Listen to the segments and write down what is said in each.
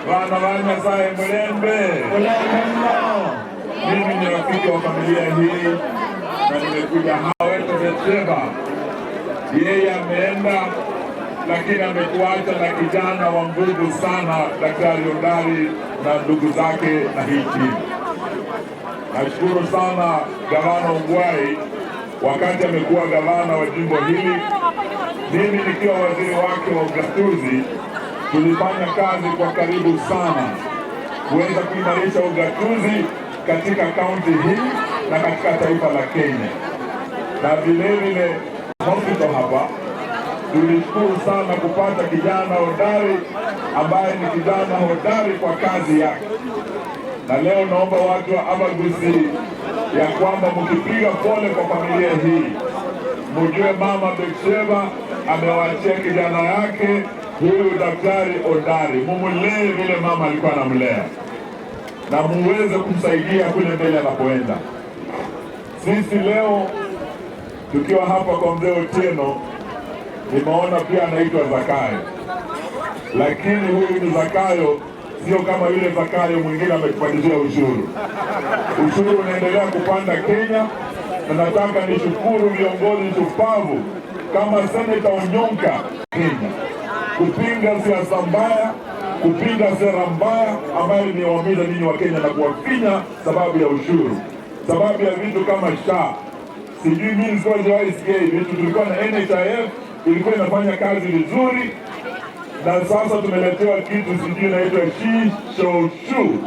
Bana ba Nyasaye, mulembe. Mulembe mno. Mimi ni rafiki wa familia hii na nimekuja hapa wetu Bethsheba. Yeye ameenda, lakini ametuacha na kijana wa nguvu sana, Daktari Hodari na ndugu zake na hii timu. Nashukuru sana Gavana Ongwae wakati amekuwa gavana wa jimbo hili, mimi nikiwa waziri wake wa ugatuzi, tulifanya kazi kwa karibu sana kuweza kuimarisha ugatuzi katika kaunti hii na katika taifa la Kenya, na vilevile hospital hapa tulishukuru sana kupata kijana hodari ambaye ni kijana hodari kwa kazi yake. Na leo naomba watu wa Abagusii ya kwamba mkipiga pole kwa familia hii, mjue mama Bethsheba amewaachia kijana yake huyu Daktari Hodari, mumulee vile mama alikuwa anamlea na muweze kumsaidia kule mbele anapoenda. Sisi leo tukiwa hapa kwa mzee Otieno, nimeona pia anaitwa Zakayo, lakini huyu ni Zakayo sio kama yule Zakayo mwingine ametupandishia ushuru. Ushuru unaendelea kupanda Kenya, na nataka nishukuru viongozi shupavu kama Seneta Onyonka Kenya kupinga siasa mbaya, kupinga sera mbaya ambayo imewaumiza ninyi Wakenya na kuwafinya sababu ya ushuru, sababu ya vitu kama SHA. Sijui mimi sikuwa sijawahi sikia hivi vitu. Tulikuwa na NHIF, ilikuwa inafanya kazi vizuri, na sasa tumeletewa kitu sijui inaitwa shishoshu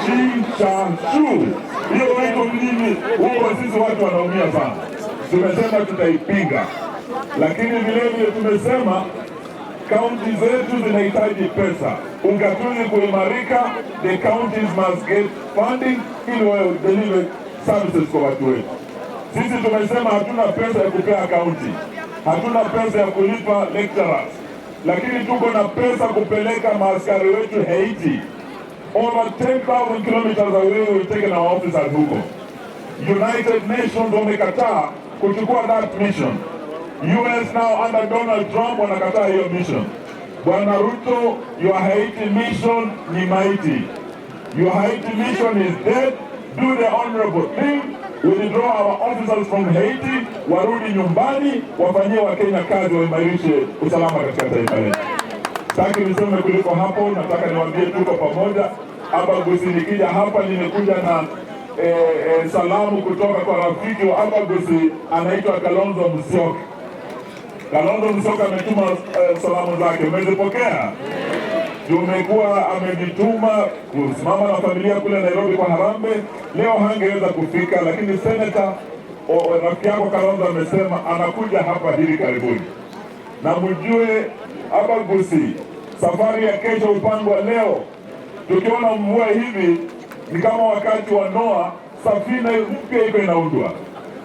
shishashu. Hiyo vitu mjini huko sisi watu wanaumia sana. Tumesema tutaipinga, lakini vilevile tumesema kaunti zetu zinahitaji pesa. Ugatuzi kuimarika, the counties must get funding ili wa deliver services kwa watu wetu. Sisi tumesema hatuna pesa ya kupea kaunti, hatuna pesa ya kulipa lecturers, lakini tuko na pesa kupeleka maaskari wetu Haiti. Over 10,000 kilometers away, we've taken our officers huko. United Nations wamekataa kuchukua that mission. US now under Donald Trump wanakataa hiyo mission. Bwana Ruto, your Haiti mission ni maiti. Your Haiti mission is dead. Do the honorable thing. Withdraw our officers from Haiti, warudi nyumbani, wafanyie Wakenya kazi, waimarishe usalama katika taifa letu. Sitaki niseme kuliko hapo, nataka niwaambie tuko pamoja. Abagusii, nikija hapa nimekuja na salamu kutoka kwa rafiki wa Abagusii anaitwa Kalonzo Musyoka. Kalonzo Musyoka ametuma salamu zake, umezipokea? Tumekuwa amejituma kusimama na familia kule Nairobi kwa harambee. Leo hangeweza kufika, lakini seneta rafiki yako Kalonzo amesema anakuja hapa hivi karibuni, na mjue Abagusii, safari ya kesho hupangwa leo. Tukiona mvua hivi ni kama wakati wa Noa, safina mpya iko inaundwa,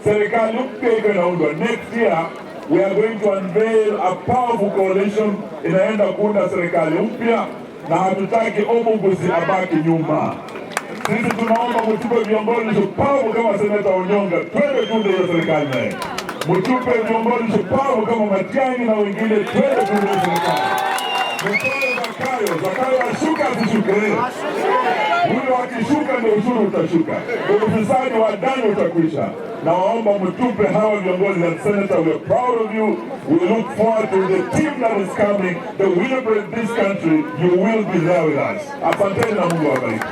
serikali mpya iko inaundwa. Next year we are going to unveil a powerful coalition inaenda kuunda serikali mpya, na hatutaki Omugusi abaki nyuma. Sisi tunaomba mtupe viongozi shupavu kama Seneta Onyonka, twende tuunde hiyo serikali naye. Mtupe viongozi shupavu kama Matiang'i na wengine, twende tuunde hiyo serikali. Mtoe Zakayo, Zakayo ashuka asishuke? Huyo akishuka ndio ushuru utashuka, ufisadi wa ndani utakwisha. Nawaomba mtupe hawa viongozi and Senator, we are proud of you. We look forward to the team that is coming, that will liberate this country. You will be there with us. Asanteni na Mungu awabariki.